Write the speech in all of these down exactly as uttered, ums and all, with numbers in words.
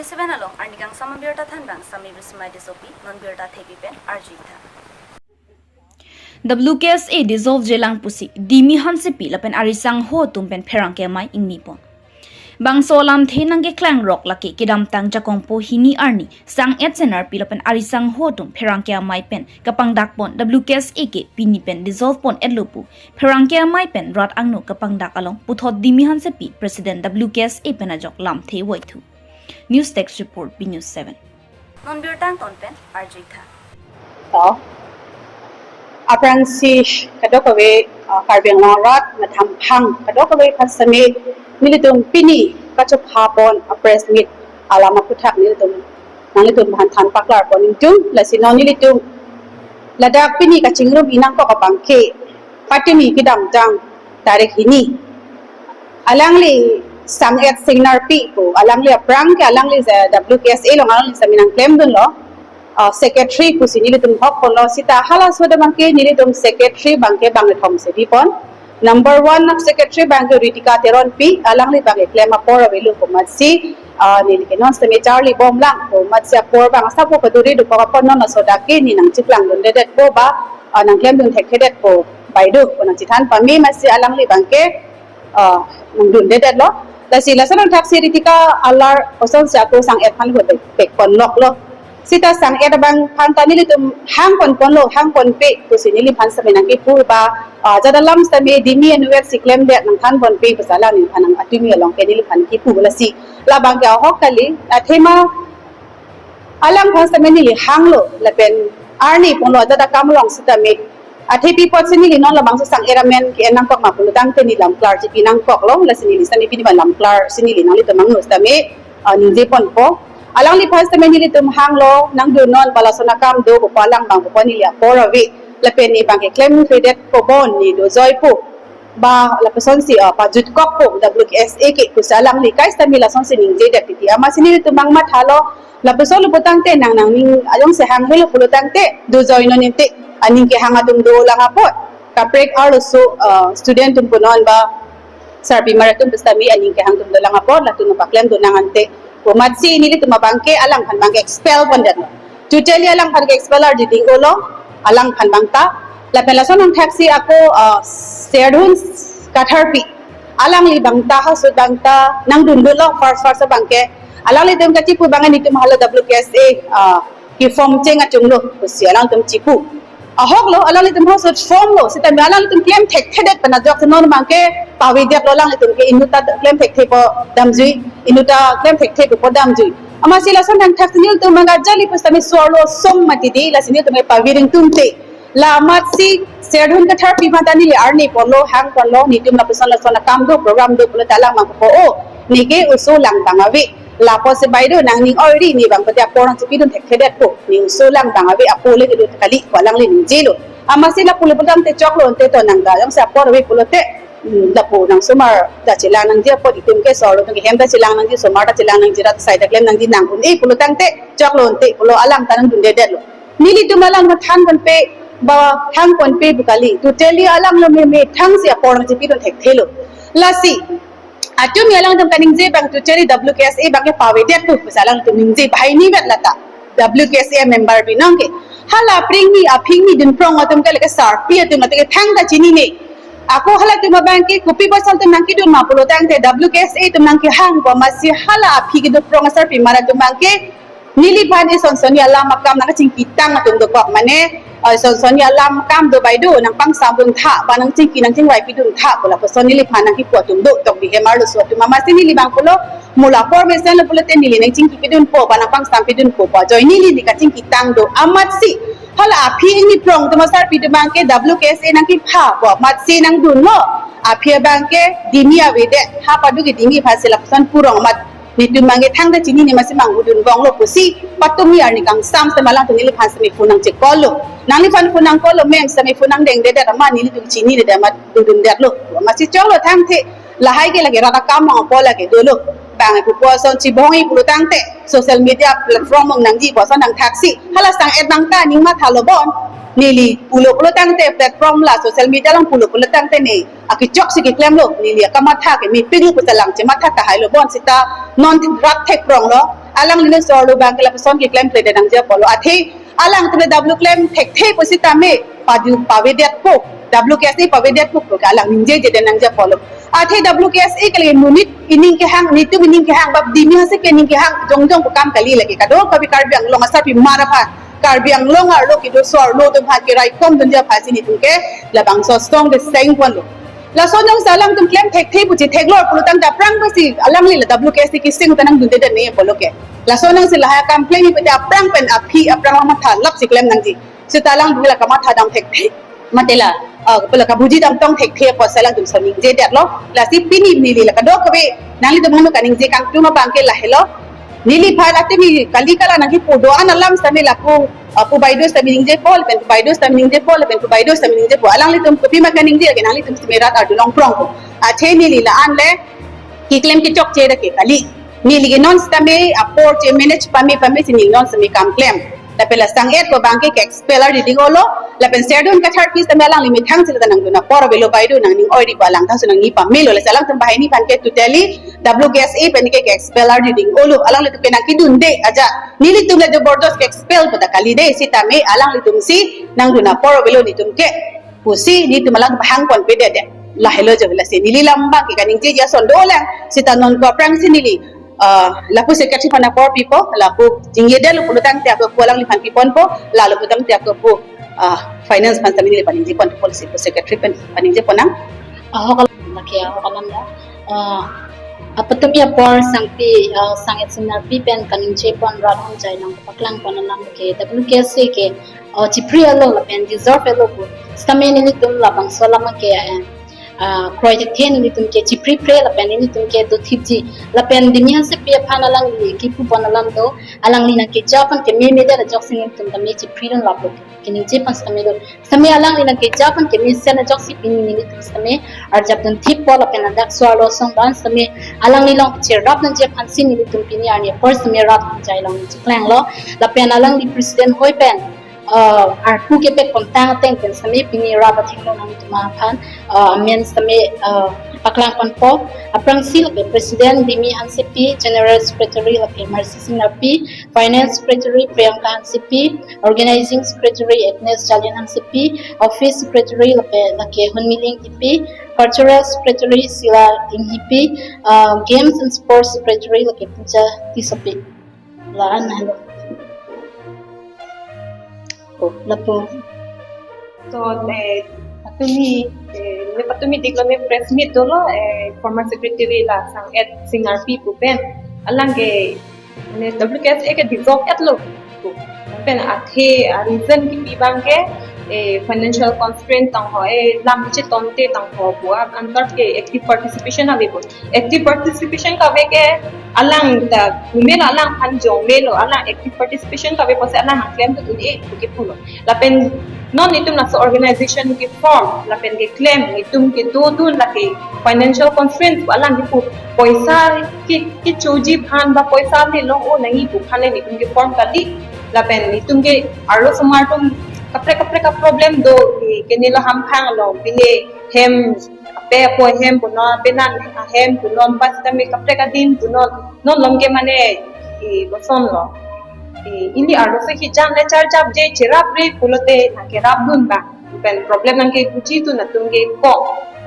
Seven along arni kangsam abirta thanbang Sami Bismai Tissopi, non birta thepi pen arjuitha. W K S A dissolve jelang pusi Dimi Hansepi lapen ari sangho atum pen pherangke amei ingni pon. Bangso alamthe nangkeklang rok lake kedamtang Jakongpo hini arni sang-et Senarpi lapen ari sangho atum pherangke amei pen kapangdak pon, W K S A ke pini pen dissolve pon-etlo pu pherangke amei pen rat angno kapangdak along puthot Dimi Hansepi President W K S A pen ajok lamthe voithu. News Desk Report, B News seven. Non birta angton pen arjuitha. To. Aphrangsi kadokave, ah, Karbi Anglong arat methang phang kadokave aphan sami nelitum pini kachopha pon a-press meet alam aphuthak nelitum nanglitum aphan than paklar pon ingtung, lasi non nelitum ladak pini kachingrum inangkok abangke patumi kedamtang tarik hini alangli sang-et Senarpi pu, alangli aphrang ke alangli je W K S A along alangli sami nangklemdunlo, ah, secretary pusi nelitum hok ponlo, sita halaso abangke nelitum secretary abangke bang ethom si bi pon. Number one na secretary abangke Ritika Teronpi, alangli abangke klem apor avelo pu amatsi, ah, neli ke non sami charli bomlang pu amatsi apor abang asap pu kaduri dukok apor non laso dak ke ne nangcheklangdundedetpo ba, ah, nangklemdun thekthedetpo baideu pu nangchethan pame amatsi alangli abangke, ah, nangdundedetlo. Lasi lason angthak si Ritika alar osonsi ako sang-et aphan ko pek, pek ponloklo. Sita sang-et abang aphan ta nelitum hang pon ponlo, hang ponpe pusi neliphan sami nangkipu ba, ah, jat alam sami Dimi anvet si klemdet nangthan ponpe pusi alangliphan nang atumi along ke neliphan kipu, lasi labangke ahok kali, athema alangphan sami neli hanglo, lapen arni ponlo ajat akam along sitame athepi apotsi neli non labangso sang-et amen ke-en nangkok ma pulo tangte neli lam klar chipi nangkoklo, lasi neli sami pini abang lam klar si neli nanglitum angno sitame, ah, ningje ponpo. Alangliphan sami nelitum hanglo, nangdunnon ba lason akam do pu alang abang pu neli apor ave, lapen ne abangke klemkledetpo bon ne dojoipo ba lapusonsi, ah, pajutkokpo W K S A ke pusi alangli kai sami lasonsi ningjedet titi amatsi nelitum abang mathalo, lapuson lo pu tangte nang nangning ajongsi hanghelo pulo tangte dojoi non inte, aning kehang atum dolang apot, kaprek arloso, ah, student atum punon ba sarpimar atum pu sami aning kehang atum dolang apot, latum paklemdun nang ante pu amatsi nelitum abangke alangphan abangke expel pondet. Totally alangphan ke expel arji ding-olo, alangphan abang ta. Lapen lason angthak si ako, ah, Serdhun Katharpi, alangli abang ta, halaso abang ta nangdundunlo first first abangke. Alanglitum kachipu abang netum hala W K S A, ah, ke-form cheng achunglo pusi alangtum chipu. Ahoklo, alanglitum halaso formlo, sitame alanglitum klem thekthedet pen ajok si non abangke pavedetlo, alanglitum ke inut ta klem thekthepo damjui, inut ta klem thekthepo damjui. Amatsi lason angthak si nelitum abang ajali pu sami swarlo som mati di, lasi nelitum ke pavering tumte. La amatsi Serdhun Katharpi aphan ta neli arni ponlo, hang ponlo, netum lapuson lason akam do, program do pulote alang abang po, o, neke oso lang abang ave. Lapusi baideu nangning oiri, ne abang pute apor nangchipidun thekthedetpo, ne oso lang abang ave, apo le kedo kali pu alangli ningjelo. Amatsi lapu le pu tangte choklo ante to nang ta, jongsi apor ave pulote, hmm, lapu nang somar ta chelang nangji, apot itum ke swarlo atum ke hem ta chelang nangji, somar ta chelang nangji, rat asai ta klem nangji, nang un-e pulo tangte choklo ante pulo alang ta nangdundedetlo. Nelitum alang mathan ponpe ba hang ponpe pu kali. Totally alanglo meme thangsi apor nangchipidun thekthelo. Lasi atumi alangtum kaningje abang totally W K S A abangke pavedet pu pusi alangtum ningje banghini vet lata. W K S A member binong ke hala apring ni aphing ni dunprong atum ke lake sarpi atum atum ke thangta chinine. Ako halatum abangke kopi pasal atum nangkedun ma pulo tangte W K S A atum nangkehang pu amatsi hala aphi kedunprong asarpimar atum abangke neliphan ison sonni alam akam nangchingkitang atum dokok mane, eh, ison sonni alam akam do baideu nangpangsamduntha ba nangchingki nangchingvaipidun tha pu lapuson neliphan nangkipu atum do tok di hem arloso atum amatsi neli abang pulo mo la apor mesenlo pulote neli nangchingkipidunpo ba nangpangsampidunpo ba ajoine neli kachingkitang do amatsi hala aphi ingni prong atum asarpi atum abangke W K S A nangkepha pu amatsi nangdunlo. Aphi abangke Dimi avedet, ha padu ke Dimi aphansi lapuson purong amat netum abangke thangta chinine amatsi manghudun bonglo pusi patumi arni kangsam sitame alangtum neliphan sami phone nangche-call lo. Nangliphan phone nang-call lo mem sami phone nangdengdedet amat nelitum chinine de amat dundedetlo. Amatsi choklo thangte lahai ke lake rat akam mong apo lake dolo. Bang pupo ason chibongi pulo tangte social media platform mong nangji pu ason angthak si hala sang-et abang ta ning mathalo bon. Neli pulo pulo tangte platform la social media along pulo pulo tangte ne akechok si keklemlo, neli akamatha ke mepik lo pu ta lang chematha tahailo bon sita Non rat thek prong lo, alangli ne sorlo bang ke lapuson keklemkledet nangji apotlo. Athe alangtum le W klem thekthe pusitame padu pavedetpo, W K S A pavedetpo ke alang ningjejedet nangji apotlo. Athe W K S A ke lake monit ining kehang, nitum ining kehang, bap Dimi Hasep ke ining kehang jongjong pu kam kali lake. Kadokave Karbi Anglong asarpimar aphan, Karbi Anglong arlo kedo so arlo atum aphan keraikom dunji aphansi nitum ke labangso asong keseng ponlo. Lason jongsi alangtum klem thekthe pu chetheklor pulotangte aphrang pusi alangli la W K S A keseng ta nangdundedet nangji apotlo ke. Lason jongsi lahai akam klemji pute aphrang pen aphi aphrang la matha lapsi klem nangji. Seta alangtum la kamatha dam thekthe, mate la, ah, pu la kabuji damtong thekthe apotsi alangtum so ningjedetlo. Lasi pini neli la kadokave nanglitum hanu kaningje kangtung abang ke lahelo. Neliphan athe neli kali kala nangkipu do-an alam sitame lapu, ah, pu baideo sitame ningjepo, lapen pu baideo sitame ningjepo, lapen pu baideo sitame ningjepo. Alanglitum kopima kaningje ke nanglitum sitame rat arjulong prongpo. Athe neli la-an le keklem kechokche dak ke kali. Neli ke non sitame apor che manage pame pamesi neli non sitame kam klem. Lapen la sang-et ko abang ke ke-expel ardi ding-olo. Lapen Serdon Kathar pi sitame alangli methang sila ta nangdun apor avelo baideo, nangning oiri ko alangthasu nangning pamelo. Lasi alangtum banghini aphan ke totally W K S A pen ke ke-expel ardi ding-olo. Alanglitum ke nangkedunde aja. Nelitum le jobordos ke-expel pu ta kalide, sitame alanglitumsi nangdun apor avelo nitum ke pusi nitum alang hangponpededet. Lahelo jo, lasi neli la abang ke kaningjeji ason dolang. Seta non ko aphrangsi neli, ah, lapu secretary aphan apor pipo, lapu jingjede lo pulotangte ako pu alangliphan piponpo, la lo pulotangte ako pu, ah, finance aphan sitame neli paningjeponpo, lasi pu secretary pen paningjeponang. Ahok alam, lake ahok alam ya. Ah, apatumi apor sangpi, ah, sang-et singnarpi pen kaningjepon rat hongjainang paklangpon alam ke W K S A ke, ah, chipri alo lapen deserve alo pu sitame nelitum labangso alam ke, eh, ah, kroithekthe, nelitum ke chipriphre lapen nelitum ke dothipji. Lapen Dimi Hasep pi aphan alangli kipupon alam do, alangli nangkeja aphan kememedet ajoksi nelitum tame chipridun lapu keningje aphan sitame do. Sitame alangli nangkeja aphan kemesen ajoksi pini nelitum sitame arjapdun thippo lapen ladak so arlo asong dan sitame alangli along cherap nangji aphansi nelitum pini arni apor sitame rat hongjailong cheklanglo. Lapen alangli president hoi pen, ah, arpu kepek pontang ateng pen sitame pini rat athengno nangtum aphan, ah, amen sitame, ah, paklangponpo. Aphrangsi lake president Dimi Hansepi, general secretary lake Mercy Singnarpi, finance secretary Priyanka Hansepi, organizing secretary Agnes Jalian Hansepi, office secretary lake, lake Hunmiling Tipi, cultural secretary Sila Inghipi, ah, games and sports secretary lake Puja Tissopi. La-an helo. Oh, lapu. So, eh, patumi, eh, ne patumi diklo ne press meet dolo, eh, former secretary la sang-et singnarpi pu pen. Alang ke, ne W K S A ke dissolve-etlo pu. Pen athe, ah, reason kipi abang ke, eh, financial constraint tang ho, eh, lam chetonte tang ho pu, ah, antar ke active participation ave pu. Active participation kave ke alang ta kumelo, alangphan jongmelo, alang active participation kave pusi alang hangklem tu un-e pu kipulo. Lapen non itum laso organization ke form, lapen keklem, itum kedodun lake financial constraint pu alang kipu, poisa ke, kechoji aphan ba poisa le long-o nangji pu aphan le itum ke form kali. Lapen itum ke arlosomar atum kaprek kaprek a-problem do, eh, kenelo hamphang along, pine hem ape apo ahem punon, penan ahem punon, bas sitame kaprek adim punon, non along ke mane, eh, kosonlo. Eh, ili arloso hijan le charjapje, cherapre pulote nangkerapdun abang. Pen problem nangkepuji atum atum ke kok.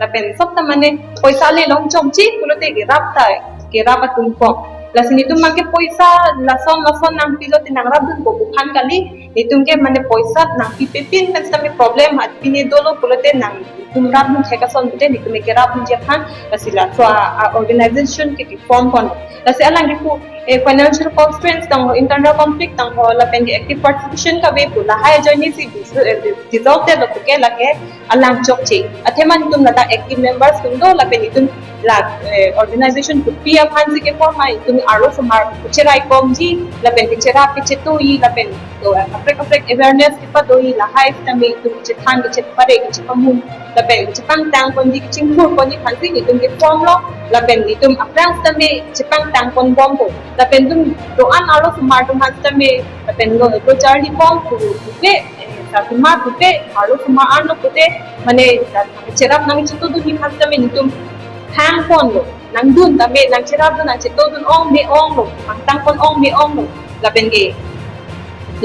Lapen sop ta mane poisa le long chomche pulote kerap ta, kerap atum kok. Lasi nitum abang ke poisa lason lason nangpilote nangrapdunpo pu aphan kali. Itum ke mane poisa nangpipe pin pen sitame problem ha pine dolo pulote nangtum rapdun thek ason pulote itum ke rapdunji aphan, lasi laso a, a organization ke form pon. Lasi alang kipu, eh, financial constraints tang ho, internal conflict tang ho, lapen ke active participation kave pu lahai ajoine si dis-, eh, dissolve-etlo puke lake alang chokche. Athema itum ladak active members atum do, lapen itum la, eh, organization kopi aphansi keform ma, itum arlosomar kacheraikomji, lapen kacherap kachetoi, lapen to, eh, kaprek kaprek awareness kepadoji, lahai sitame itum kachethan kachepare kachepamun, lapen kachepangtang ponji kachingthur ponji aphansi itum keform-lo, lapen itum aphrang sitame chepangtang ponbompo, lapen itum do-an arlosomar atum aphan sitame, lapen lo, lo charli bom pu, puke, eh, sarpimar puke, arlosomar arlo pulote, mane, cherap nangchetodunji aphan sitame itum hangponlo. nangdun tame, nangcherapdun, nangchetodun ong me onglo, nangtangpon ong me onglo, lapen ke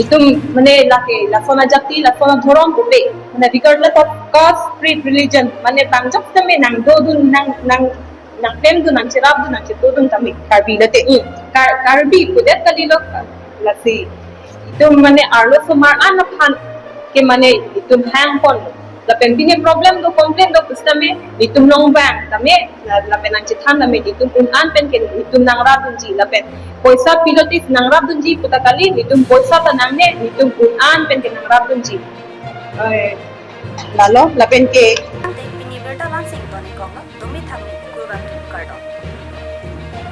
itum mane lake lason ajati, lason adhorom pupe, mane regardless of caste, creed, religion, mane bang jok tame nangdodun, nang nang nangklemdun, nangcherapdun, nangchetodun tame Karbi late, mm, Kar Karbi pudet kalilo, lasi itum mane arlosomar an aphan ke mane itum hangpon. Lapen pine problem do, complain do pusitame itum long bang tame, la- lapen nangchethan tame itum un an pen ke itum nangrapdunji, lapen poisa pilotis nangrapdunji puta kali, itum poisa ta nangne, itum un an pen ke nangrapdunji. Eh, lalo lapen ke Ante pini birta langsing toni kok lo, dumi thangmi